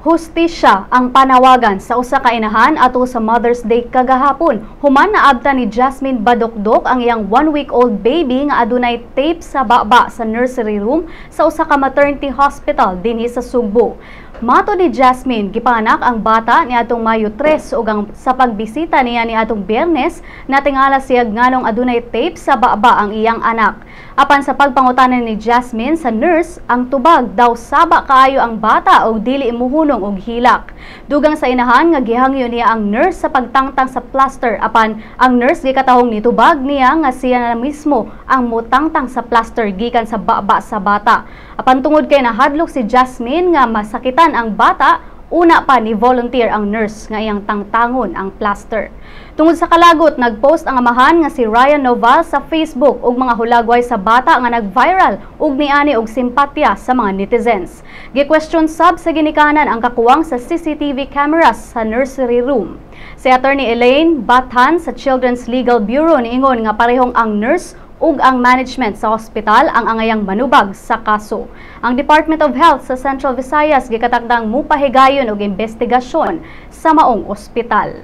Hustisya ang panawagan sa usa ka inahan ato sa Mother's Day kagahapon. Human naabtan ni Jasmine Badokdok ang iyang 1-week-old baby nga adunay tape sa baba sa nursery room sa usa ka maternity hospital dinhi sa Sugbo. Matod ni Jasmine, gipanganak ang bata niadtong Mayo 3 ug ang sa pagbisita niya niadtong Biyernes, natingala siya nganong adunay tape sa baba ang iyang anak. Apan sa pagpangutana ni Jasmine sa nurse, ang tubag daw saba kaayo ang bata og dili muhunong og hilak. Dugang sa inahan nga gihangyo niya ang nurse sa pagtangtang sa plaster, apan ang nurse gikatahong nitubag niya nga siya na mismo ang mutangtang sa plaster gikan sa baba sa bata. Apan tungod kay nahadlok si Jasmine nga masakitan ang bata, una pa ni volunteer ang nurse nga iyang tangtangon ang plaster. Tungod sa kalagot, nagpost ang amahan nga si Ryan Noval sa Facebook og mga hulagway sa bata nga nag-viral ug niani og simpatya sa mga netizens. Gi-question sab sa ginikanan ang kakuwang sa CCTV cameras sa nursery room. Si Attorney Elaine Bathan sa Children's Legal Bureau niingon nga parehong ang nurse ug ang management sa ospital ang angayang manubag sa kaso. Ang Department of Health sa Central Visayas gikatakdang mupahigayon og investigasyon sa maong ospital.